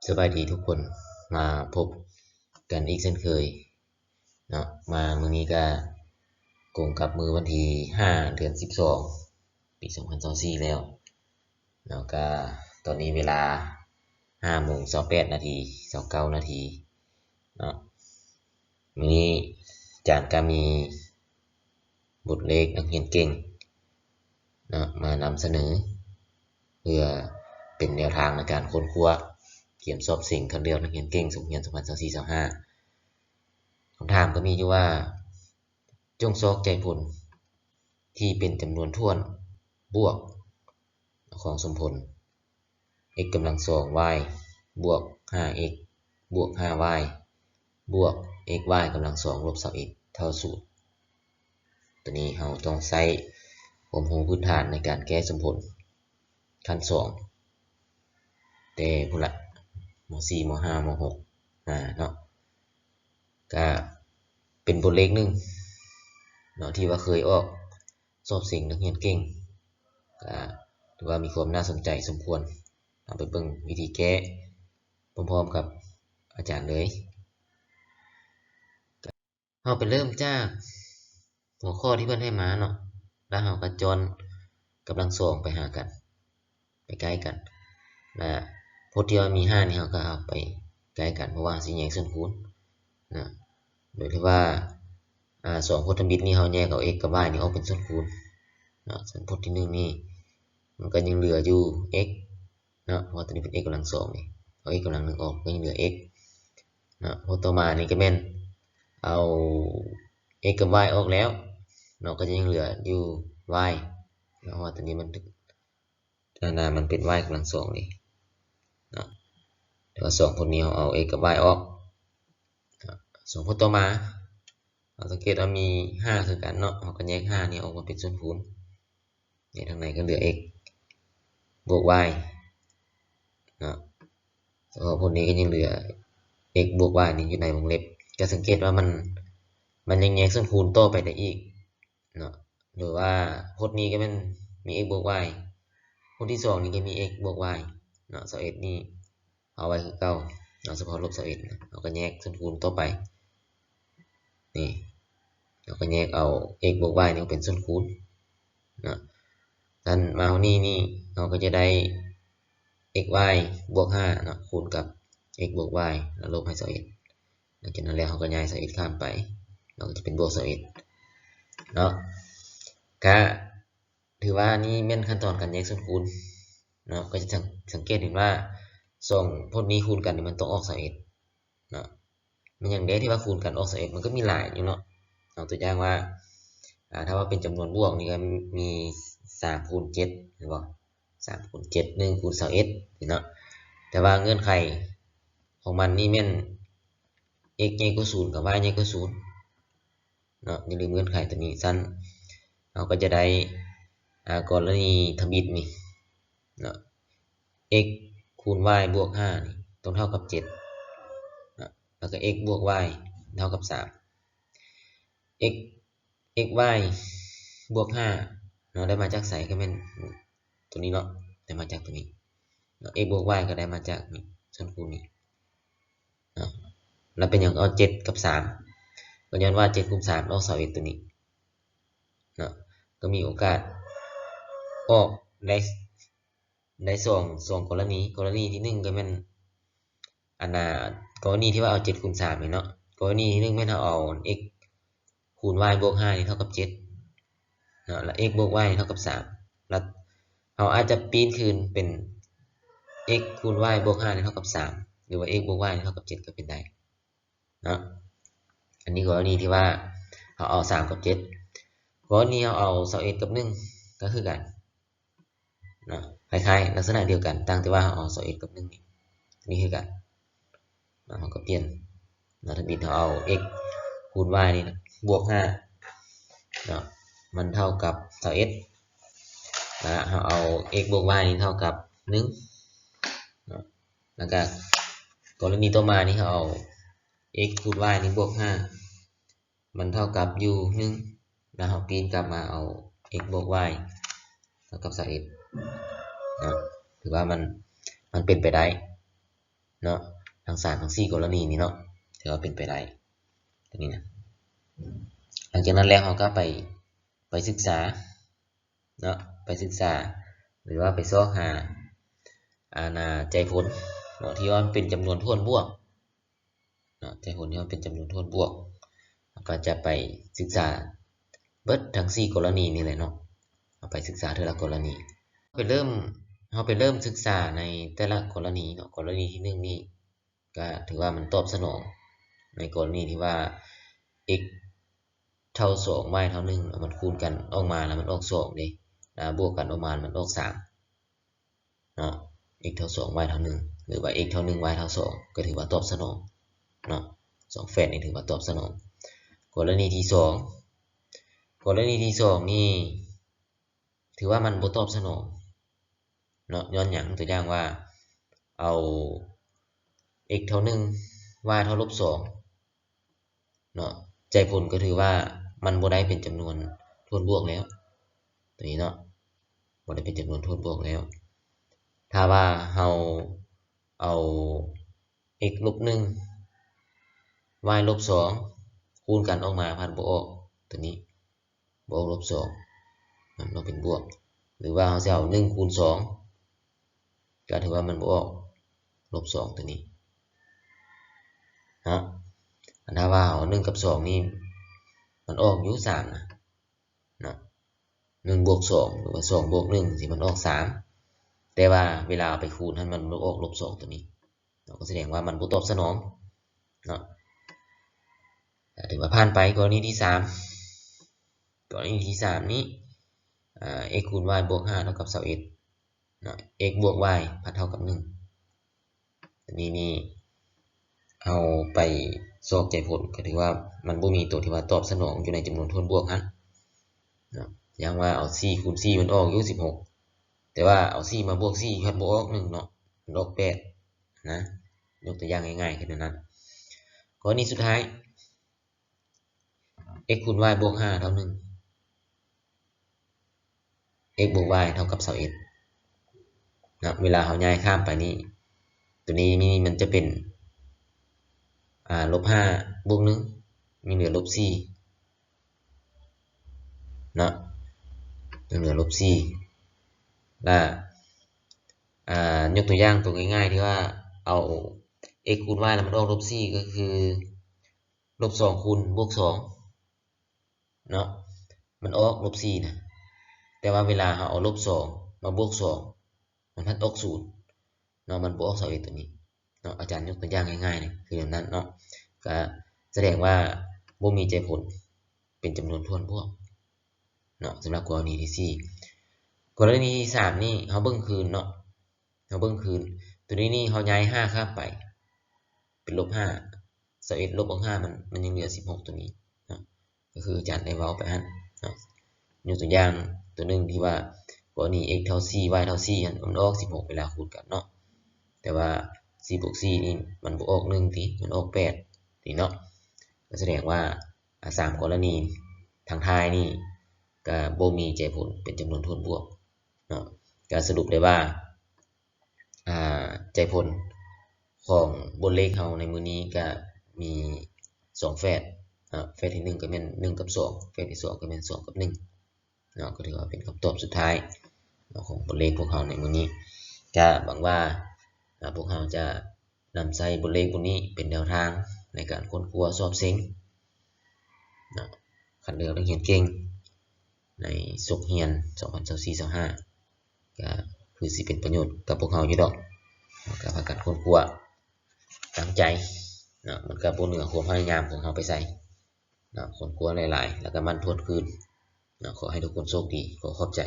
ສະບາຍດີທຸກຄົນ ມາພົບກັນອີກເຊັ່ນເຄີຍເນາະ ມາມື້ນີ້ກະກົງກັບມື້ວັນທີຫ້າ ເດືອນສິບສອງ ປີສອງພັນຊາວສີ່ແລ້ວເນາະ ກະຕອນນີ້ເວລາຫ້າໂມງຊາວແປດນາທີ ຊາວເກົ້ານາທີເນາະ. ມື້ນີ້ອາຈານກະມີບົດເລກນັກຮຽນເກັ່ງເນາະ ມານຳສະເໜີ ເພື່ອເປັນແນວທາງໃນການຄົ້ນຄວ້າກຽມສອບເສັງຄັດເລືອກນັກຮຽນເກັ່ງສົກຮຽນສອງພັນຊາວສີ່ ຊາວຫ້າ. ຄຳຖາມກໍມີຢູ່ວ່າ ຈົ່ງຊອກໃຈຜົນທີ່ເປັນຈຳນວນຖ້ວນບວກຂອງສົມຜົນ x ກຳລັງສອງ y ບວກຫ້າ x ບວກຫ້າ y ບວກ x y ກຳລັງສອງ ລົບຊາວເອັດ ເທົ່າສູນ. ຕົວນີ້ເຮົາຕ້ອງໃຊ້ຄວາມຮູ້ພື້ນຖານໃນການແກ້ສົມຜົນຂັ້ນສອງ ແຕ່ພຸ້ນລະ ມໍສີ່ ມໍຫ້າ ມໍຫົກ ມາເນາະ ກະເປັນບົດເລກໜຶ່ງເນາະ ທີ່ວ່າເຄີຍອອກສອບເສັງນັກຮຽນເກັ່ງ ກະຖືວ່າມີຄວາມໜ້າສົນໃຈສົມຄວນ. ເຮົາໄປເບິ່ງວິທີແກ້ພ້ອມໆກັບອາຈານເລີຍ. ເຮົາໄປເລີ່ມຈາກຫົວຂໍ້ທີ່ເພິ່ນໃຫ້ມາເນາະ ແລ້ວເຮົາກໍຈອນກຳລັງສອງໄປຫາກັນ ໄປໃກ້ກັນ ແລະ ພົດທີ່ວ່າມີຫ້ານີ້ ເຮົາກໍເອົາໄປໃກ້ກັນ ເພາະວ່າເຮົາຊິແຍກສ່ວນຄູນນະ ໂດຍທີ່ວ່າ ອາ ສອງພົດທຳອິດນີ້ ເຮົາແຍກເອົາ x ກັບ y ນີ້ອອກເປັນສ່ວນຄູນເນາະ. ສ່ວນພົດທີໜຶ່ງນີ້ ມັນກໍຍັງເຫຼືອຢູ່ x ເນາະ ເພາະວ່າຕົວນີ້ເປັນ x ກຳລັງສອງນີ້ ເອົາ x ກຳລັງໜຶ່ງອອກ ກໍຍັງເຫຼືອ x ເນາະ. ພົດຕໍ່ມານີ້ກໍແມ່ນເອົາ x ກັບ y ອອກແລ້ວເນາະ ກໍຈະຍັງເຫຼືອຢູ່ y ເນາະ ເພາະວ່າຕົວນີ້ມັນ ອັນນະ ມັນເປັນ y ກຳລັງສອງນີ້ເນາະ. ແຕ່ວ່າສອງພົດນີ້ ເຮົາເອົາ x ກັບ y ອອກເນາະ. ສອງພົດຕໍ່ມາ ເຮົາສັງເກດວ່າມີຫ້າຄືກັນເນາະ ເຮົາກໍແຍກຫ້ານີ້ອອກມາເປັນສ່ວນຄູນ ນີ້ທາງໃນກໍເຫຼືອ x ບວກ y ເນາະ. ສະເພາະພົດນີ້ກໍຍັງເຫຼືອ x ບວກ y ນີ້ຢູ່ໃນວົງເລັບ ກໍສັງເກດວ່າມັນ ມັນຍັງແຍກສ່ວນຄູນຕໍ່ໄປໄດ້ອີກເນາະ. ຫຼືວ່າພົດນີ້ກໍແມ່ນມີ x ບວກ y ພົດທີສອງນີ້ກໍມີ x ບວກ y ເນາະ. ຊາວເອັດນີ້ເອົາໄວ້ຄືເກົ່າເນາະ ສະເພາະລົບຊາວເອັດ ເຮົາກໍແຍກສ່ວນຄູນຕໍ່ໄປ ນີ້ ເຮົາກໍແຍກເອົາ x ບວກ y ນີ້ເປັນສ່ວນຄູນເນາະ. ຊັ້ນມາເທົ່ານີ້ນີ້ ເຮົາກໍຈະໄດ້ x y ບວກຫ້າເນາະ ຄູນກັບ x ບວກ y ແລ້ວລົບໃຫ້ຊາວເອັດ. ຫຼັງຈາກນັ້ນແລ້ວ ເຮົາກໍຍ້າຍຊາວເອັດຂ້າມໄປ ເຮົາກໍຈະເປັນບວກຊາວເອັດເນາະ. ກະຖືວ່ານີ້ແມ່ນຂັ້ນຕອນການແຍກສ່ວນຄູນເນາະ. ກໍຈະສັງ ສັງເກດເຫັນວ່າ ສອງພົດນີ້ຄູນກັນນີ້ ມັນຕ້ອງອອກຊາວເອັດເນາະ. ແມ່ນຫຍັງເດ້ທີ່ວ່າຄູນກັນອອກຊາວເອັດ? ມັນກໍມີຫຼາຍຢູ່ເນາະ. ເອົາຕົວຢ່າງວ່າ ອາ ຖ້າວ່າເປັນຈຳນວນບວກນີ້ກໍມີ ສາມຄູນເຈັດ ແມ່ນບໍ່? ສາມຄູນເຈັດ ໜຶ່ງຄູນຊາວເອັດ ນີ້ເນາະ. ແຕ່ວ່າເງື່ອນໄຂຂອງມັນນີ້ແມ່ນ x ໃຫຍ່ກວ່າສູນ ກັບ y ໃຫຍ່ກວ່າສູນເນາະ. ຢ່າລືມເງື່ອນໄຂຕົວນີ້. ຊັ້ນເຮົາກໍຈະໄດ້ ອາ ກໍລະນີທຳອິດນີ້ເນາະ x ຄູນ y ບວກຫ້ານີ້ ຕ້ອງເທົ່າກັບເຈັດເນາະ ແລ້ວກໍ x ບວກ y ເທົ່າກັບສາມ. x x y ບວກຫ້າເນາະ ໄດ້ມາຈາກໃສ? ກໍແມ່ນຕົວນີ້ເນາະ ໄດ້ມາຈາກຕົວນີ້ເນາະ. x ບວກ y ກໍໄດ້ມາຈາກນີ້ ສ່ວນຄູນນີ້ເນາະ. ແລ້ວເປັນຫຍັງເອົາເຈັດກັບສາມ? ກໍຍ້ອນວ່າເຈັດຄູນສາມອອກຊາວເອັດຕົວນີ້ເນາະ. ກໍມີໂອກາດອອກໄດ້ ໄດ້ສອງ ສອງກໍລະນີ. ກໍລະນີທີໜຶ່ງກໍແມ່ນ ອັນນ່າ ກໍລະນີທີ່ວ່າເອົາເຈັດຄູນສາມນີ້ເນາະ. ກໍລະນີທີໜຶ່ງແມ່ນເຮົາເອົາ x ຄູນ y ບວກຫ້ານີ້ເທົ່າກັບເຈັດເນາະ ແລ້ວ x ບວກ y ນີ້ເທົ່າກັບສາມ ແລ້ວເຮົາອາດຈະປ່ຽນຄືນເປັນ x ຄູນ y ບວກຫ້ານີ້ເທົ່າກັບສາມ ຫຼືວ່າ x ບວກ y ນີ້ເທົ່າກັບເຈັດກໍເປັນໄດ້ເນາະ. ອັນນີ້ກໍລະນີທີ່ວ່າເຮົາເອົາສາມກັບເຈັດ. ກໍລະນີເຮົາເອົາຊາວເອັດກັບໜຶ່ງກໍຄືກັນ ເນາະ ຄ້າຍໆ ລັກສະນະດຽວກັນ ຕ່າງແຕ່ວ່າເຮົາເອົາຊາວເອັດກັບໜຶ່ງນີ້ ນີ້ຄືກັນເນາະ. ເຮົາກໍປ່ຽນເນາະ ທຳອິດເຮົາເອົາ x ຄູນ y ນີ້ບວກຫ້າເນາະ ມັນເທົ່າກັບຊາວເອັດ ແລ້ວເຮົາເອົາ x ບວກ y ນີ້ເທົ່າກັບໜຶ່ງເນາະ. ແລ້ວກໍກໍລະນີຕໍ່ມານີ້ ເຮົາເອົາ x ຄູນ y ນີ້ບວກຫ້າ ມັນເທົ່າກັບຢູ່ໜຶ່ງ ແລ້ວເຮົາປ່ຽນກັບມາເອົາ x ບວກ y ເທົ່າກັບຊາວເອັດເນາະ. ຖືວ່າມັນ ມັນເປັນໄປໄດ້ ເນາະ ທັງສາມທັງສີ່ກໍລະນີນີ້ເນາະ ຖືວ່າເປັນໄປໄດ້ ຕົວນີ້ນະ. ຫຼັງຈາກນັ້ນແລ້ວເຮົາກໍໄປ ໄປສຶກສາເນາະ ໄປສຶກສາ ຫຼືວ່າໄປຊອກຫາ ອັນນ່າ ໃຈຜົນເນາະ ທີ່ວ່າມັນເປັນຈຳນວນຖ້ວນບວກເນາະ ໃຈຜົນທີ່ວ່າເປັນຈຳນວນຖ້ວນບວກ ເຮົາກໍຈະໄປສຶກສາເບິດທັງສີ່ກໍລະນີນີ້ແຫຼະເນາະ ເຮົາໄປສຶກສາເທື່ອລະກໍລະນີ ໄປເລີ່ມ ເຮົາໄປເລີ່ມສຶກສາໃນແຕ່ລະກໍລະນີເນາະ. ກໍລະນີທີໜຶ່ງນີ້ ກໍຖືວ່າມັນຕອບສະໜອງ ໃນກໍລະນີທີ່ວ່າ x ເທົ່າສອງ y ເທົ່າໜຶ່ງ ແລ້ວມັນຄູນກັນອອກມາ ແລ້ວມັນອອກສອງເດ້ ແລ້ວບວກກັນອອກມາ ແລ້ວມັນອອກສາມເນາະ x ເທົ່າສອງ y ເທົ່າໜຶ່ງ ຫຼືວ່າ x ເທົ່າໜຶ່ງ y ເທົ່າສອງ ກໍຖືວ່າຕອບສະໜອງເນາະ ສອງແຝດນີ້ຖືວ່າຕອບສະໜອງ. ກໍລະນີທີສອງ ກໍລະນີທີສອງນີ້ ຖືວ່າມັນບໍ່ຕອບສະໜອງເນາະ ຍ້ອນຫຍັງ? ຕົວຢ່າງວ່າ ເອົາ x ເທົ່າໜຶ່ງ y ເທົ່າລົບສອງເນາະ ໃຈຜົນກໍຖືວ່າມັນບໍ່ໄດ້ເປັນຈຳນວນຖ້ວນບວກແລ້ວ ຕົວນີ້ເນາະ ບໍ່ໄດ້ເປັນຈຳນວນຖ້ວນບວກແລ້ວ. ຖ້າວ່າເຮົາເອົາ x ລົບໜຶ່ງ y ລົບສອງ ຄູນກັນອອກມາ ພັດບໍ່ອອກຕົວນີ້ ບໍ່ອອກລົບສອງ ມັນອອກເປັນບວກ ຫຼືວ່າເຮົາຊິເອົາໜຶ່ງຄູນສອງ ກໍຖືວ່າມັນບໍ່ອອກລົບສອງຕົວນີ້ເນາະ. ອັນຖ້າວ່າເອົາໜຶ່ງກັບສອງນີ້ ມັນອອກຢູ່ສາມນະເນາະ ໜຶ່ງບວກສອງ ຫຼືວ່າສອງບວກໜຶ່ງ ຈັ່ງຊີ້ ມັນອອກສາມ ແຕ່ວ່າເວລາເອົາໄປຄູນຫັ້ນ ມັນບໍ່ອອກລົບສອງຕົວນີ້ ເນາະ ກໍສະແດງວ່າມັນບໍ່ຕອບສະໜອງເນາະ. ຖືວ່າຜ່ານໄປ. ກໍລະນີທີສາມ ກໍລະນີທີສາມນີ້ x ຄູນ y ບວກຫ້າເທົ່າກັບຊາວເອັດເນາະ x ບວກ y ພັດເທົ່າກັບໜຶ່ງ. ອັນນີ້ນີ້ ເຮົາໄປຊອກໃຈຜົນ ກໍຖືວ່າມັນບໍ່ມີຕົວທີ່ວ່າຕອບສະໜອງຢູ່ໃນຈຳນວນຖ້ວນບວກຫັ້ນເນາະ. ຢ່າງວ່າເອົາສີ່ຄູນສີ່ ມັນອອກຢູ່ສິບຫົກ ແຕ່ວ່າເອົາສີ່ມາບວກສີ່ ພັດບໍ່ອອກໜຶ່ງເນາະ ມັນອອກແປດນະ. ຍົກຕົວຢ່າງງ່າຍໆຄືແນວນັ້ນ. ກໍລະນີສຸດທ້າຍ x ຄູນ y ບວກຫ້າເທົ່າໜຶ່ງ x ບວກ y ເທົ່າກັບຊາວເອັດນະ. ເວລາເຮົາຍ້າຍຂ້າມໄປນີ້ ຕົວນີ້ນີ້ມັນຈະເປັນ ອາ ລົບຫ້າບວກໜຶ່ງ ຍັງເຫຼືອລົບສີ່ເນາະ ຍັງເຫຼືອລົບສີ່. ລະ ອາ ຍົກຕົວຢ່າງຕົວງ່າຍໆ ທີ່ວ່າເອົາ x ຄູນ y ແລ້ວມັນອອກລົບສີ່ ກໍຄື ລົບສອງຄູນບວກສອງເນາະ ມັນອອກລົບສີ່ນະ ແຕ່ວ່າເວລາເຮົາເອົາລົບສອງມາບວກສອງ ມັນພັດອອກສູນເນາະ ມັນບໍ່ອອກຊາວເອັດຕົວນີ້ເນາະ. ອາຈານຍົກຕົວຢ່າງງ່າຍໆ ຄືແນວນັ້ນເນາະ ກະສະແດງວ່າບໍ່ມີໃຈຜົນເປັນຈຳນວນຖ້ວນບວກເນາະ. ສຳລັບກໍລະນີທີສີ່ ກໍລະນີທີສາມນີ້ ເຮົາເບິ່ງຄືນເນາະ ເຮົາເບິ່ງຄືນ ຕົວນີ້ນີ້ເຮົາຍ້າຍຫ້າຂ້າມໄປ ເປັນລົບຫ້າ ຊາວເອັດລົບອອກຫ້າ ມັນ ມັນຍັງເຫຼືອສິບຫົກຕົວນີ້ເນາະ ກໍຄືອາຈານໄດ້ເວົ້າໄປຫັ້ນເນາະ. ຍົກຕົວຢ່າງຕົວໜຶ່ງທີ່ວ່າ ກໍລະນີ x ເທົ່າສີ່ y ເທົ່າສີ່ຫັ້ນ ມັນອອກສິບຫົກເວລາຄູນກັນເນາະ ແຕ່ວ່າສີ່ບວກສີ່ນີ້ ມັນບໍ່ອອກໜຶ່ງຕິ ມັນອອກແປດນີ້ເນາະ. ກໍສະແດງວ່າ ອາ ສາມກໍລະນີທາງທ້າຍນີ້ ກໍບໍ່ມີໃຈຜົນເປັນຈຳນວນຖ້ວນບວກເນາະ. ກໍສະຫຼຸບໄດ້ວ່າ ອາ ໃຈຜົນຂອງບົດເລກເຮົາໃນມື້ນີ້ກະມີສອງແຝດເນາະ ແຝດທີໜຶ່ງກະແມ່ນໜຶ່ງກັບສອງ ແຝດທີສອງກະແມ່ນສອງກັບໜຶ່ງເນາະ. ກໍຖືວ່າເປັນຄຳຕອບສຸດທ້າຍເນາະ ຂອງບົດເລກພວກເຮົາໃນມື້ນີ້. ກະຫວັງວ່າ ອາ ພວກເຮົາຈະນຳໃຊ້ບົດເລກບົດນີ້ເປັນແນວທາງໃນການຄົ້ນຄວ້າສອບເສັງເນາະ ຄັດເລືອກນັກຮຽນເກັ່ງໃນສົກຮຽນສອງພັນຊາວສີ່ ຊາວຫ້າ ກະຄືຊິເປັນປະໂຫຍດກັບພວກເຮົາຢູ່ດອກ. ເຮົາກະພາກັນຄົ້ນຄວ້າຕັ້ງໃຈເນາະ ມັນກະບໍ່ເໜືອຄວາມພະຍາຍາມຂອງເຮົາໄປໃສເນາະ. ຄົ້ນຄວ້າຫຼາຍໆ ແລ້ວກະໝັ່ນທວນຄືນເນາະ. ຂໍໃຫ້ທຸກຄົນໂຊກດີ. ຂໍຂອບໃຈ.